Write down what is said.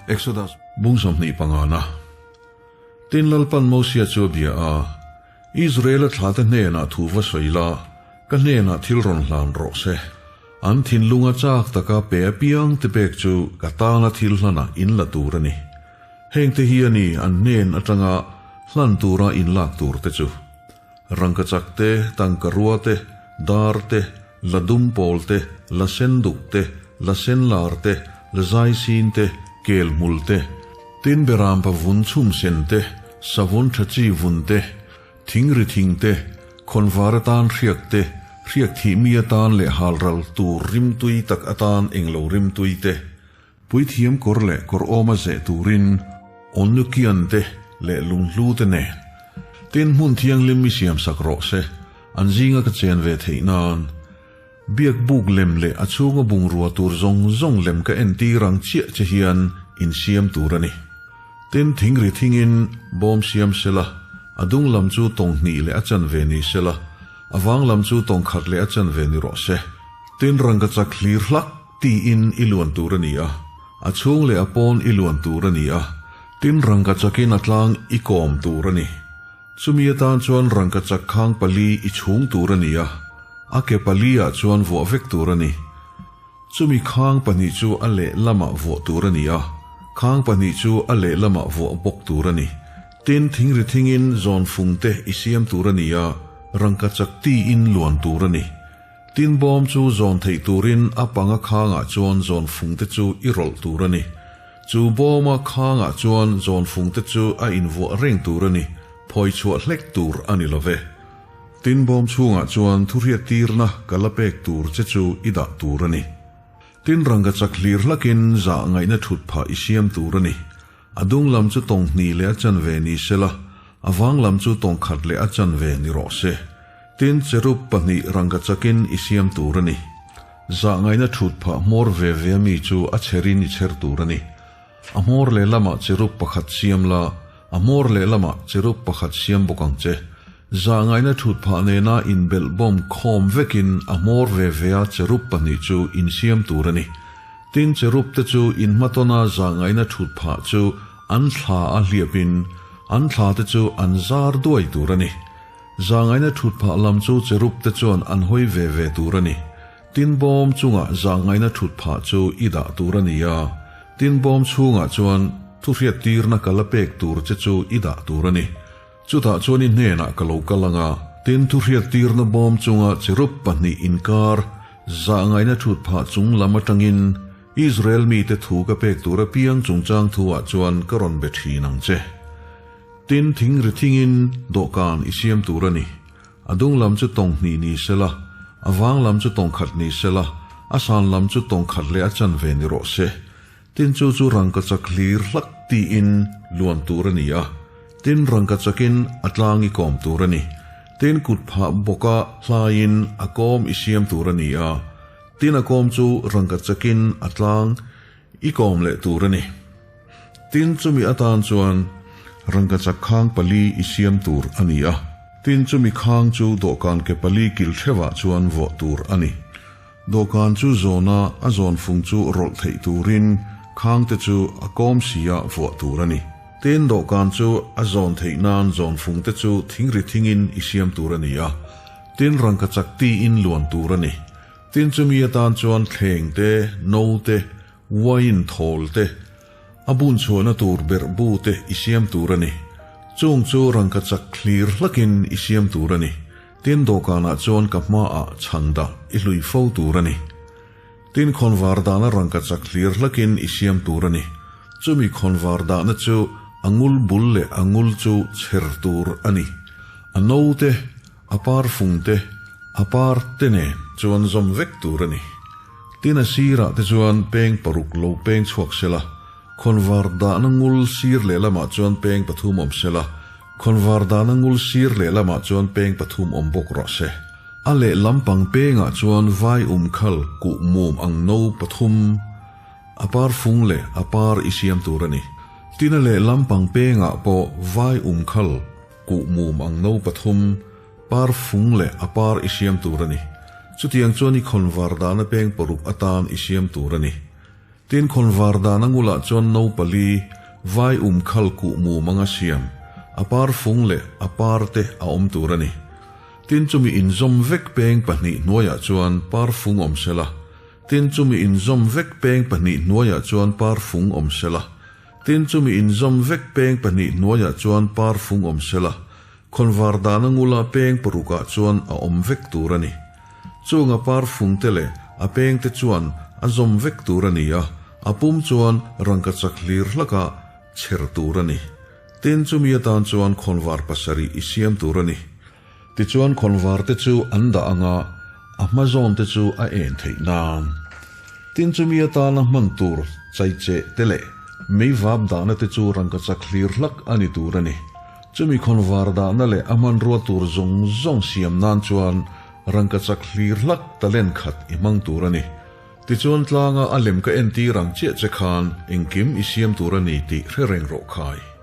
Exodus bung 25 na. Tin Lalpan Mosia chu a bia a, Israela thlate hnenah thu va sawi la, ka hnenah thil rawn hlan rawh se. An thinlunga chak taka pe apiang te pek chu ka tana thil hlanah in la tur a ni. Hengte hi a ni an hnen atanga hlan tura in lak tur te chu. Rangkachak te, tangka rua te, dar te, la dum pawl te, la sen duk te, la sen lar te, la zai sin te, kel hmul te, tin berampa vun chhum sen te, savun tha chi vun te, thingri thing te, khawnvar atan hriak te, hriak thih mi atan leh halral tur rimtui tak atan englo rimtui te, Puithiam kawr leh kawr awma zeh turin Onnukian te leh lunghlu te nen tin hmun thianghlim i siamsak rawh se, an zinga ka chen ve theih nan. Biak buk lem leh a chhunga bungrua tur zawng zawng lem ka entir ang chiah che hian in siam tur a ni. Tin thingri thingin bawm siam sela, a dung lam chu tawng hnih leh a chanve ni sela, a vang lam chu tawng khat leh a chanve ni rawh se. Tin rangkachak hlir hlak Tiin i luan tur a ni a, a chhung leh a pawn i luan tur a ni a, tin rangkachakin a tlang i kawm tur a ni. Chumi atan chuan rangkachak khang pali i chhung tur a ni a, a ke pali ah chuan vuah vek tur a ni. Chumi khang pahnih chu a leh lamah vuah tur a ni a, khang pahnih chu a leh lamah vuah bawk tur a ni. Tin thingri thingin zawn fung te i siam tur a ni a, rangkachak tiin luan tur a ni. Tin bawm chu zawn theih turin a panga khangah chuan zawn fungte chu i rawlh tur a ni. Chu bawma khangah chuan zawn fungte chu a invuah reng tur a ni, phawi chhuah hlek tur a ni lo ve. Tin bawm chhungah chuan thuhriattirna ka la pek tur che chu i dah tur a ni. Tin rangkachak hlir hlakin zah ngaihna thut phah i siam tur a ni. A dung lam chu tawng hnih leh a chanve ni sela, a vang lam chu tawng khat leh a chanve ni rawh se. Tin, cherub pahnih rangkachakin i siam tur a ni. Zah ngaihna thut phah hmawr ve ve a mi chu a chherin i chher tur a ni. A hmawr lehlamah cherub pakhat siam la, a hmawr lehlamah cherub pakhat siam bawk ang che. Zah ngaihna thut phah nena inbelh bawm khawm vekin a hmawr ve ve a cherub pahnih chu insiam tur a ni. Tin, cherub te chu inhmatawna zahngaihna thut phah chu an thla a hliapin an thla te chu an zar duai tur a ni. Zahngaihna thut phah lam chu cherub te chuan an hawi ve ve tur a ni. Tin, bawm chungah zahngaihna thut phah chu i dah tur a ni a, tin, bawm chhungah chuan thuhriattirna ka la pek tur che chu i dah tur a ni. Chutah chuan i hnenah ka lo kal ang a, tin thuhriattirna bawm chunga cherub pahnih inkar zahngaihna thut phah chung lam atangin Israel mite thu ka pek tur apiang chungchang thuah chuan ka rawn be thin ang che. Tin thingri thingin dawhkan i siam tur a ni. A dung lam chu tawng hnih ni sela, a vang lam chu tawng khat ni sela, a san lam chu tawng khat leh a chanve ni rawh se. Tin chu chu rangkachak hlir hlak tiin luan tur a ni a, tin rangkachakin a tlang i kawm tur a ni. Tin kut phah bawka hlaiin a kawm i siam tur a ni a, tin a kawm chu rangkachakin a tlang i kawm leh tur a ni. Tin chumi atan chuan rangkachak khang pali i siam tur a ni a, tin chumi khang chu dawhkan ke pali kil theuhah chuan vuah tur a ni. Dawhkan chu zawna a zawn fung chu rawlh theih turin khangte chu a kawm sia vuah tur a ni. Tin, dawhkan chu a zawn theih nan zawn fungte chu thingri thingin i siam tur a ni a, tin rangkachak tiin luan tur a ni. Tin, chumi atan chuan thleng te, no te, wine thawl te, a bun chhuahna tur berh bu te i siam tur a ni. Chung chu rangkachak hlir hlakin i siam tur a ni. Tin dawhkanah chuan ka hmaah chhang dah i hlui fo tur a ni. Tin khawnvar dahna rangkachak hlir hlakin i siam tur a ni. Chumi khawnvar dahna chu a ngul bul leh a ngul chu chher tur a ni. A no te, a par fung te, a par te nen chuan zawm vek tur a ni. Tin a sirah te chuan peng paruk lo peng chhuak sela, khawnvar dahna ngul sir lehlamah chuan peng pathum awm sela, Khawnvar dana ngul sir lehlamah chuan peng pathum awm bawk rawh se. A lehlam pang pengah chuan vai umkhal kuh mum ang no pathum, a par fung leh a par i siam tur a ni. Tin a lehlam pang pengah pawh vai umkhal kuh mum ang no pathum, par fung leh a par i siam tur a ni. Chutiang chuan i khawnvar dana peng paruk atan i siam tur a ni. Tin khawnvar dahna ngulah chuan no pali, vai um khal kuh mum anga siam, a par fung leh a par te a awm tur a ni. Tin chumi inzawm vek peng pahnih hnuaiah chuan par fung awm sela. Tin chumi inzawm vek peng pahnih hnuaiah chuan par fung awm sela. Tin chumi inzawm vek peng pahnih hnuaiah chuan par fung awm sela. Khawnvar dahna ngula peng parukah chuan a awm vek tur a ni. Chung a par fung te leh a peng te chuan a zawm vek tur a ni a, a pum chuan rangka chak hlir hlakah chher tur a ni. Tin chumi atan chuan khawnvar pasarih i siam tur a ni. Tichuan khawnvar te chu an dah anga a hma zawn te chu a en theih nan. Tin chumi atana hman tur chaicheh te leh meivap dahna te chu rangka chak hlir hlak a ni tur a ni. Chumi khawnvar dahna leh a hmanrua tur zawng zawng siam nan chuan rangka chak hlir hlak talent khat i hmang tur a ni. Tichuan tlanga a lem ka entir ang chiah che khan engkim i siam tur a ni tih hre reng rawh khai.